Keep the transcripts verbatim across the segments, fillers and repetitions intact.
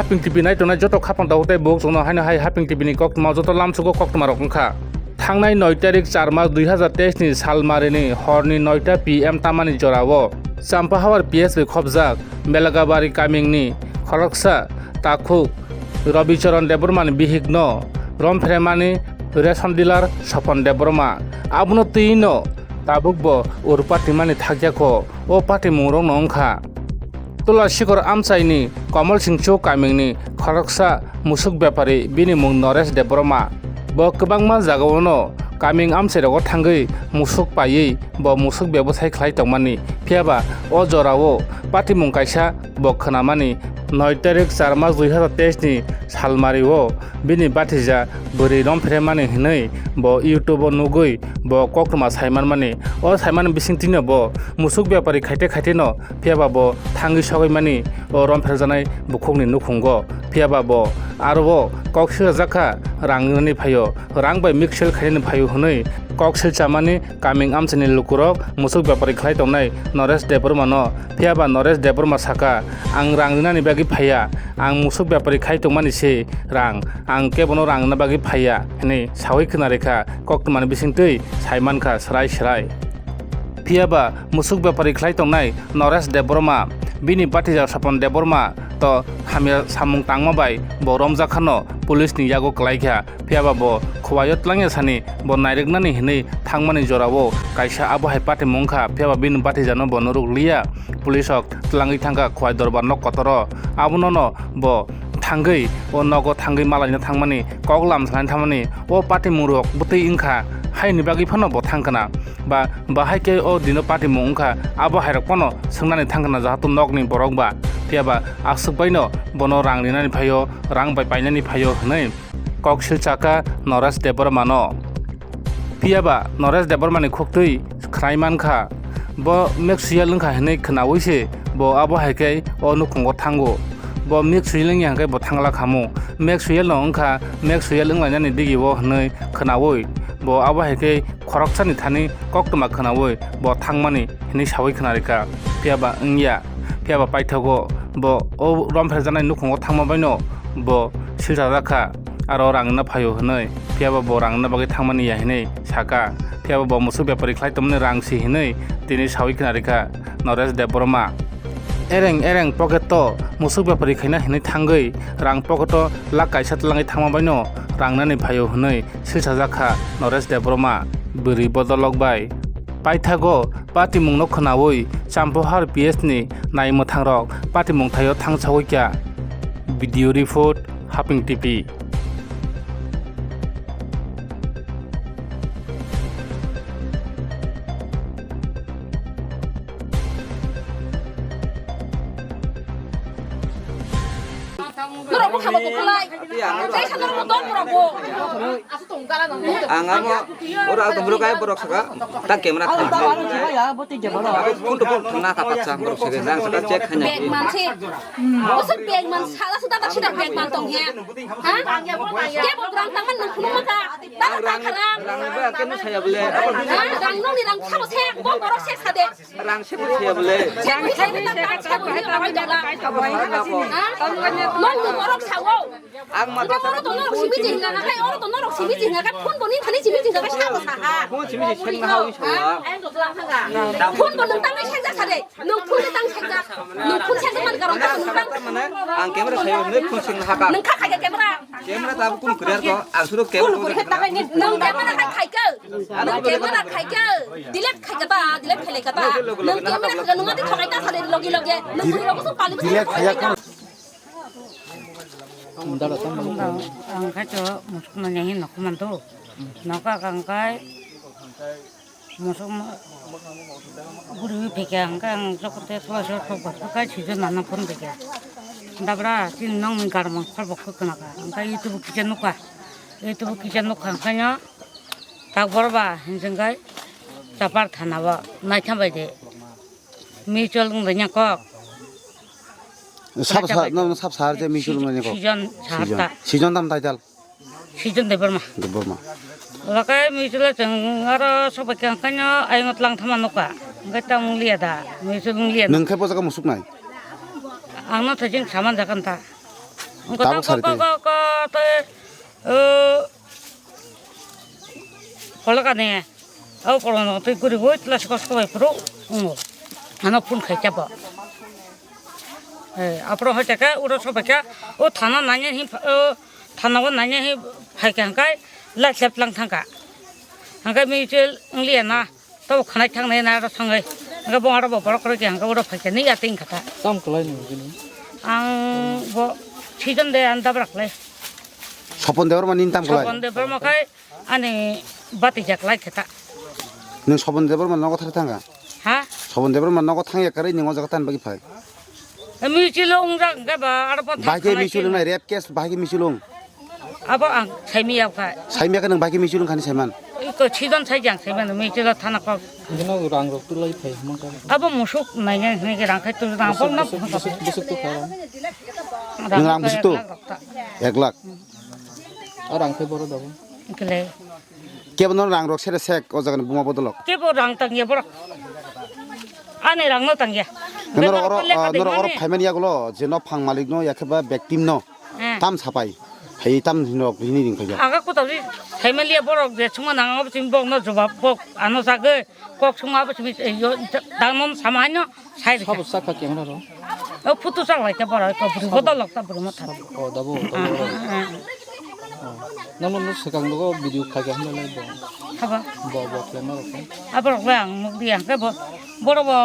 Haping T V nai tongnai joto khapang tabuk tei bukhuk chwngno haino hai Haping T V ni koktwma joto lamsugo koktwma rok wngkha. Thangnai noi tarik char mas dui hazar teis ni salmarini horni noita P M tamani jorao Champahawar P S bai khopjak Belagabari kamingni khoroksa takhuk Robicharan Debbarmani bihikno romphemani ration dealer Sopon Debbarma. Abono twino tabukbo ur patimani thakyakho, o patimungrokno wngkha Tulasikhor amchaini Komol Singcho kamingni khoroksa musuk bepari, bini mung Noresh Debbarma. Bo kwbangma jagaono kaming amchairogo thangwi musuk paiwi bo musuk bebosai khlai tongmani. Phiyaba o jorao patimung kaisa bo khwnamani noi tarik char mas dui hazar teis ni salmario bini batija bwrwi romphemani hwnwi bo YouTube o nugwi bo koktwma saimanmani. O saimani bisingtwino bo musuk bepari khaite khaiteno, phiyaba bo thangwi sogwi mani o romphemjaknai bukhukni nukhungo. Phiyaba bo aro o kok siljak kha, rang rinani phaio, rang bai mixel khainani phaio hwnwi kok silchamani kaming amchaini lukurok musuk bepari khlai tongnai Noresh Debbarmano. Phiyaba Noresh Debbarma saka, "Ang rang rinani bagwi phaiya, ang musuk bepari khai tongmani se rang, ang kebono rang rina bagwi phaiya," hwnwi sawi khna rikha, koktwmani bisingtwi saimankha swrai swrai. Phiyaba musuk bepari khlai tongnai Noresh Debbarma, bini batija Sopon Debbarma to hamya samung tangma bai bo romjak khano police ni yago kwlai kha. Phiyaba bo khowai-o twlangya sani bo nairwknani hwnwi thangmani jorao kaisa abo hai patimung wngkha, phiyaba bini batijano bo norok liya. Police rok twlangwi thangkha khowai dorbar nok kotoro. Abonono bo thangwi o nogo thangwi malaina thangmani, kok lam salaina thangmani, o patimungrok bwtwi wngkha, haini bagwi phano bo thangkhwna. Ba, bahai khe o dino patimung wngkha, abo hairok phano swngnani thangkhwna, jahato nokni borok ba, phiyaba aswk baino bono rang rinani phaio, rang bai painani phaio hwnwi kok silchakha Noresh Debbarmano. Phiyaba Noresh Debbarmani khuktwi khwnai mankha, bo mek suyal wngkha hwnwi khwnaui se bo abo hai khe o nukhungo thango. Bo mek suyal wngya hwnkhe bo thangla khamu. Mek suyal no wngkha, mek suyal wnglainani digi o hwnwi khwnaui bo abo hai khe khoroksani thani koktwma khwnaui bo thangmani hwnwi saui khna rikha. Phiyaba wngya, phiyaba paithago bo o romphemjaknai nukhungo thangma baino bo silchajak kha, aro rang rwna phaio hwnwi, phiyaba bo rang rwna bagwi thangmani ya hwnwi saka, phiyaba bo musuk bepari khlai tongmani rang si hwnwi tini saui khna rikha Noresh Debbarma. Ereng ereng pocket o musuk bepari khaina hwnwi thangwi rang pocket o lakh kaisa twlangwi thangma baino rang nani phaio hwnwi silchajak kha Noresh Debbarma bwrwi bodolok bai. Paithago patimungno khwnaui Champohar P S ni naimwthangrok patimung thaio thangsaui kha. Video report, Haping T V. Norok bwkha bo kukulai. Tei kha norok bo dol borok bo. Ang amo oro ang tongmoro kai borok saka ta camera kha. Phone to phone thangna kha patsa borok saka nang saka check khaina. Bag manse. Bosok bag man sala suda ta sida bag man tong he. Ha? Ke bo rang tangman nang phunuk maka. Ta ta kharam. Rang ba kenu saya bole. Ha? Rang nong ni rang sabo se bo borok se sade. Rang se bo saya bole. Rang se bo saya bole. Nong ni borok sawo. Ang ma oro to norok simi jing na kai, oro to norok simi jing na kai, phone bo ni thani simi jing na kai, sa bo sa ha. Phone simi jing seng na ha wi sa. Phone bo nung tang kai seng ja sa de. Nung phone de tang seng ja. Nung phone seng man karon ta nung tang. Ang camera sayo ne phone seng ha ka. Nung kha khai camera. Camera ta kun kre to, ang suru camera. Nung camera khai khai ka. Nung camera khai ka. Delete khai ka ta, delete khai ka ta. Nung camera khai ka nung ati thokai ta sa de logi logi. Nung logi so pali. Delete khai ka. Ang kha cho musuk manya hin nok man to. Nok a kang kai musuk ma guri phika ang kang sok te so so sok ba kai si jo nana phone phika. Dabra tin nong ni gar mang khol bok khok na ka. Ang kai itu bu kichen nuk ka. Itu bu kichen nuk ka ang kai no. Tak bor ba hin jeng kai. Chapar thana ba nai tham bai de. Mutual wng bai nya kok. Sab sa, no, sab sahar je mutual wng bai nya kok. Sijon sahar ta. Sijon tam title. Sijon Debbarma. Debbarma. Lakai mutual chwng aro sobai kang kanya ayung tlang thama nukha. Engkai ta wng liya da. Mutual wng liya. Nung khe bo jaga musuk nai. Ang no thajing saman jakan ta. Tabuk sari twi. Ko, ko, ko, tei, o, pholokani. O pholokano tei guri goi tla siko siko bai phuru. Ungo. Ano phone khai chabo. Eh, apro hoi taka, uro so baka, o thana nanya hi, o thana o nanya hi phai ka hangkai, la sep lang thangka. Hangkai mi chel ngliya na. Tabo khanai thangnai na aro thangai. Hingke bo aro bo borok rok yang oro phai khe ni ya ting kha ta. Tam kwlai ni bini. Ang bo season de ang dabrak le. Sopon Debbarma ni tam kwlai. Sopon Debbarma khai ani bati jak lai khe ta. Nwng Sopon Debbarma nogo thar thanga? Ha? Sopon Debbarma nogo thang ya kwrwi nwng o jaga tan bagwi phai. Michilo wngjak hingke ba aro bo Bahai khe thangkhana michilo chini. Nai rape case bahai khe michilo wng. Abo ang saimi ya kha. Saimi ya khe nwng bahai khe michilo wng khani saiman. Iko sidon sai jang saiman michilo thana kok. Bino rang rok tulai phai hwnka. Abo musuk nai nai hwnwi khe rang khai tu rang bol na. Busuk tu kha. Nwng rang busuk tu? Ek lakh rok ta. Ek lakh. A rang khai boro dabo. Kele. Kebo no rang rok sere sek o jaga ni buma bodolok. Kebo rang tang ya borok. Ani rang no tang ya. Norok oro, ah, norok oro payment ya gulo je no phang malik no ya khe ba victim no. Eh. Tam sapai. Hai tam hinok hini ring phai ya. Aga ko tawri family ya borok je chuma nang abo chim bok no jobab bok ano sage kok chuma abo chim yo dang nom sama no. Sai rikha. Sabo sakha camera ro. O photo chak lai ta bora ko bwrwi bodol lok ta bwrwi motha. Sabo, o, dabo, dabo. Ah, ah, ah. O. Nang nang swkang nogo video khaikha hwnba lai bo. Haba. Bo, bo khlai ma rokha. Aborok le ang nuk dia ke bo. Boro bo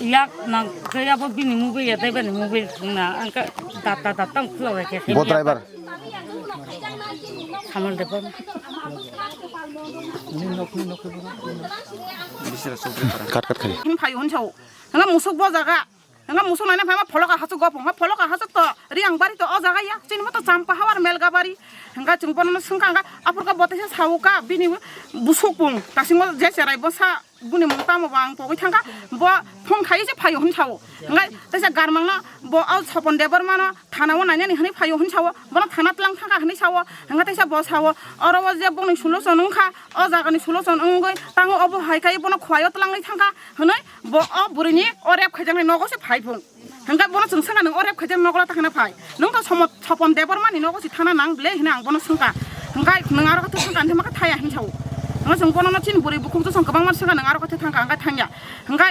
yak nang khe abo bini mobile ya dai bani mobile na ang ka data data ang khulok lai khe. Bo driver. Samol de bo. Kat kat khai. Him phai hwn sao. Hwnga musuk bo jaga. Hwnga musuk naina phaima pholoka hachuk go phungma pholoka hachuk to Riang bari to o jaga ya. Chini mo to Champa hawar Melga bari. Hwnga chwng bono swngkha hwnga aphurka bo teisa sawuka bini busuk bung. Tasingo je cherai bo sa buni mung tamo bo ang pogwi thangkha. Bo phone khai se phaio hwn sao. Hwnga teisa garmang no bo o Sopon Debbarma no thana o nainani hwnwi phaio hwn sao. Bono thana tlang thangkha hwnwi sao. Hwnga teisa bo sao oro o je bongni solution wngkha. O jagani solution wngwi tango obo hai khai bono khwlai o tlangwi thangkha hwnwi. Bo o bwrwini o rep khaijaknai nogo se phai phung. Hwnkhe bono chwng swngkha nwng o rep khaijak nogo ta hwnna phai. Nwng to Somo-, Sopon Debbarmani nogo se thana nang ble hwnwi ang bono swngkha. Hwnkhe nwng aro khe thangkha hwnkhe ma khe thaya hwn sao. Hwnkhe chwng bono no chini bwrwi bukhuk josong kwbangma swngkha nwng aro khe thangkha hwnkhe thangya. Hwnkhe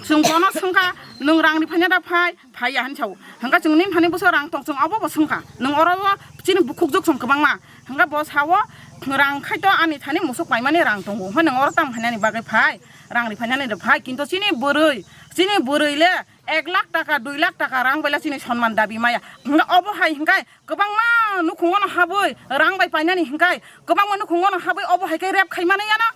chwng bono swngkha nwng rang ri phanya da phai, phaiya hwn sao. Hwnkhe chwng nini thani bwswk rang tong chwng obo bo swngkha. Nwng oro o chini bukhuk josong kwbangma. Hwnkhe bo sao rang khai to ani thani musuk paimani rang tongo. Hwnkhe nwng oro tamo phainani bagwi phai, rang ri phainani rw phai. Kintu chini bwrwi, chini bwrwi le ek lakh taka, dui lakh taka rang bai le chini sonman dabi maya. Hwnkhe obo hai hwnkhe kwbangma nukhungo no habwi rang bai painani hwnkhe kwbangma nukhungo no habwi obo hai khe rep khai mani yano.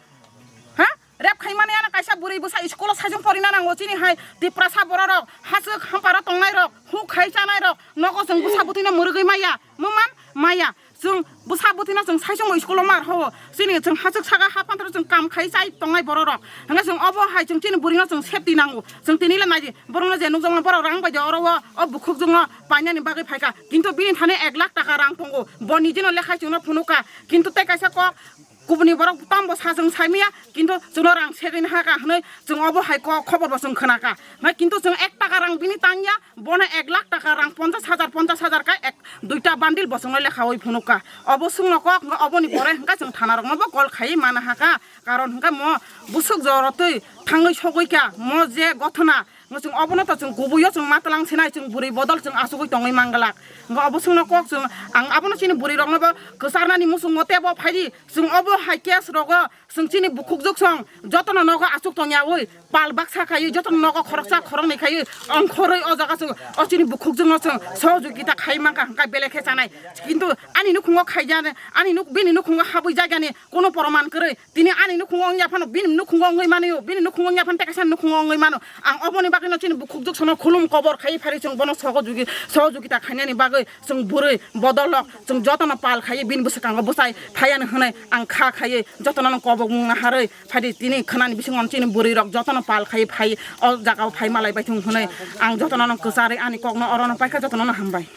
Ha? Rep khai mani yano kaisa bwrwi bwsa school o saichung porina nango chini hai Tiprasa borok rok, hachwk hamparo tongnai rok, huk khai chanai rok, nogo chwng bwsa bwtwi no mwrwgwi maya, muman maya. Chwng bwsa bwtwino chwng saichung bo school o mar ho. Chini chwng hachwk saka ha pantaro chwng kam khai chai tongnai borok rok. Hwnkhe chwng obo hai chwng chini bwrwino chwng safety nango. Chwng tini le naidi borokno je nukjaknai borok rang bai de oro o, o bukhuk jwngno painani bagwi phaikha. Kintu bini thani ek lakh taka rang tongo. Bo nijino lekhai chwngno phunukha. Kintu tei kaisa kok kubuni borok tambo sa chwng saimaya. Kintu chwngno rang segwini haka hwnwi chwng obo hai kok khobor bo chwng khwnakha. Hwnkhai kintu chwng ek taka rang bini tangya. Bono ek lakh taka rang ponchash hajar, ponchash hajar khe ek, duita bundle bosongno lekhaui phunukha. Obo swngno kok, hwnkhe oboni pore hwnkhe chwng thana rokno bo call khaiwi mana hakha. Karon hwnkhe mo bwswk joro twi thangwi sogwi kha, mo je gothona, hwnkhe chwng obono to chwng kubuio chwng ma twlang sinai, chwng bwrwi bodol chwng achugwi tongwi manglak. Hwnkhe obo swngno kok chwng, ang abono chini bwrwi rokno bo kwcharnani muchungo teibo phaidi, chwng obo hai case rogo, chwng chini bukhuk jwk song jotono nogo achuk tongyaui, pal baksa khaiwi jotono nogo khoroksa khoroknwi khaiwi ongkhorwi o jaga chwng o chini bukhuk jwkno chwng sohojogita khai mankha hwnkhe belai khe chanai. Kintu ani nukhungo khaijani, ani nuk-, bini nukhungo habwi jaigani kuno poroman kwrwi. Tini ani nukhungo wngya phano bini nukhungo wngwi manio, bini nukhungo wngya phano tei kaisa nukhungo wngwi mano. Ang oboni bagwino chini bukhuk jwk sono khulum kobor khaiwi phari chwng bono sohojogi-, sohojogita khainani bagwi chwng bwrwi bodol rok chwng jotono pal khaiwi bini bwskango bwchai phaiani hwnwi ang kha khaiwi jotono kobok mung naharwi Phaidi tini khwnani bisingo chini bwrwi rok jotono pal khai phai o jaga o phai malai bai thung hwnwi ang jotono no kwcharwi ani kok no oro no paikha jotono no hambai.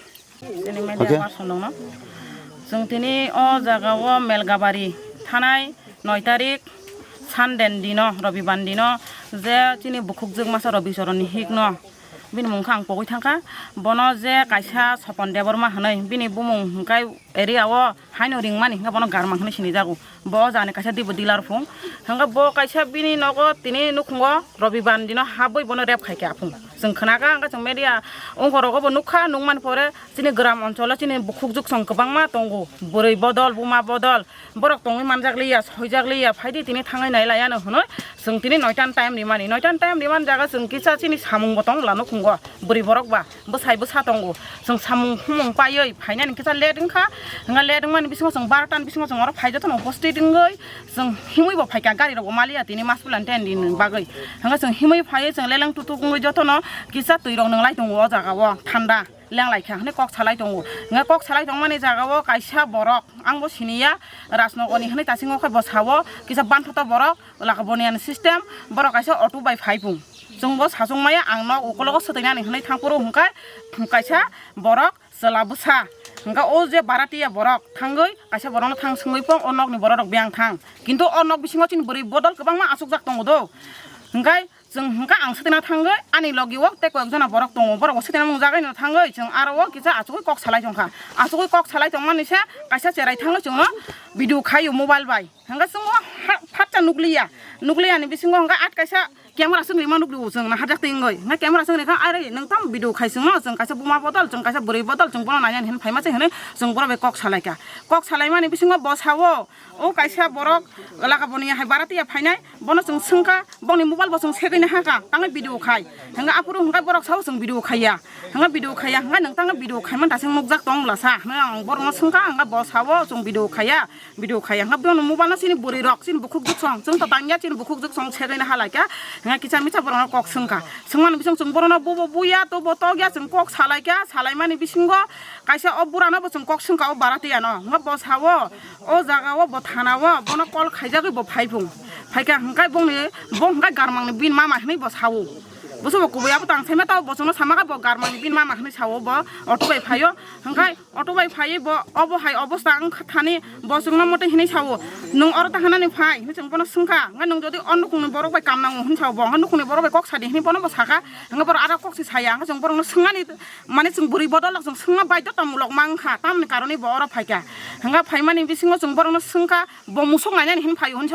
Chini media Okay. Person rok no. Chwng tini o jaga o Melgabari thanai noi tarik Sunday ni dino, Robibar ni dino je chini bukhukjwk masa Robi Choron ni hik no Bini mung khe ang pogwi thangkha. Bono je kaisa Sopon Debbarma hwnwi, bini bumung hwnkhe area o haino ringmani hwnkhe bono Garmang hwnwi sinijago. Bo o jagani kaisa dibo dealer phung. Hwnkhe bo kaisa bini nogo tini nukhungo Robibar dino habwi bono rape khaikha aphung. Chwng khnakha, hwnkhe chwng media ongkhorogo bo nukha, nukmani pore chini gram oncholo chini bukhuk juksong kwbangma tongo. Bwrwi bodol, buma bodol, borok tongwi manjak liya, soijak liya, phaidi tini thangwi nai laiya no hwnwi chwng tini noita ni time rimani. Noita ni time rimani jaga chwng kisa chini samung bo tong la nukhungo, bwrwi borok ba bwsai bwsa tongo. Chwng samung humung paiwi phainani kisa late wngkha, hwnga late wngmani bisingo chwng barota ni bisingo chwng oro phai jotono upasthit wngwi chwng himwi bo phaikha, gari rok bo maliya tini Maspilani ten din bagwi. Hwnga chwng himwi phaiwi chwng leleng tutuk wngwi jotono kisa twi rok nwnglai tongo o jaga o thanda. Lenglai kha hwnwi kok salai tongo. Hwnga kok salai tongmani jaga o kaisa borok, ang bo siniya, Rajnogorni hwnwi tasingo khe bo sao, kisa banthoto borok, laka boniani system, borok kaisa auto bai phai pung. Chwng bo sachung maya, ang nok ukologo swtwinani hwnwi thang phuru hwnkhe kaisa borok chwla bwsa. Hwnkhe o je baratiya borok thangwi kaisa borokno thang swngwi pung, o nokni borok rok biyang thang. Kintu o nok bisingo chini bwrwi bodol kwbangma achukjak tongo do. Hwnkhe chwng hwnkhe ang swtwina thangwi ani logi o tei koyek jona borok tongo, borok bo swtwina mung jagwi no thangwi chwng aro o kisa achugwi kok salai tongkha. Achugwi kok salai tongmani se kaisa cherai thangwi chwngno video khaio mobile bai. Hwnkhe chwng o ha-, phatsa nukliya, nukliyani bisingo hwnkhe at kaisa camera swng rima nukliyo chwng nahajak twi wngwi. Hwnkhe camera swng rikha, "Are nwng tamo video khai chwngno, chwng kaisa buma bodol, chwng kaisa bwrwi bodol, chwng bono nainani hwnwi phaima se," hwnwi chwng borok bai kok salaikha. Kok salaimani bisingo bo sao, O kaisa borok laka boni hai baratiya phainai, bono chwng swngkha, boni mobile bo chwng segwi nahakha, tangwi video khai. Hwnga aphuru hwnga borok sao chwng video khaiya. Hwnga video khaiya, hwnga nwng tangwi video khaiman daising nukjak tong lasa. Hwnga ang borokno swngkha, hwnga bo sao chwng video khaiya, video khaiya. Hwnga bono mobile no chini bwrwi rok, chini bukhuk juksong, chwng to tangya chini bukhuk juksong segwi nahalaikha. Hwnga kicha micha borokno kok swngkha. Swngmani bising chwng borokno bubo buya, tobo tokya, chwng kok salaikha, salaimani bisingo kaisa o burano bo chwng kok swngkha o baratiya no. Hwnga bo sao, O jaga o bo thana o bono call khaijagwi bo phai phung. Phaikha hwnkhe bongni, bo hwnkhe Garmangni bini mama hwnwi bo sao. Buso bo kubui abo tang saima tao bo chwngno sama khe bo Garmangni bini mama hwnwi sao bo auto bai phaio. Hwnkhe auto bai phaiwi bo obo hai obosta wngkha thani bo chwngno mote hwnwi sao. Nwng oro ta hanani phai hwnwi chwng bono swngkha. Hwnkhe nwng jodi o nukhungni borok bai kam nango hwnwi sao bo. Hwnkhe nukhungni borok bai kok sadi hwnwi bono bo sakha. Hwnkhe borok aro kok se saya. Hwnkhe chwng borokno swngmani Mane chwng bwrwi bodol rok chwng swngna baidhotamulok ma wngkha, tamoni karonwi bo oro phaikha. Hwnga phaimani bisingo chwng borokno swngkha, bo musuk nainani hinwi phaio hinwi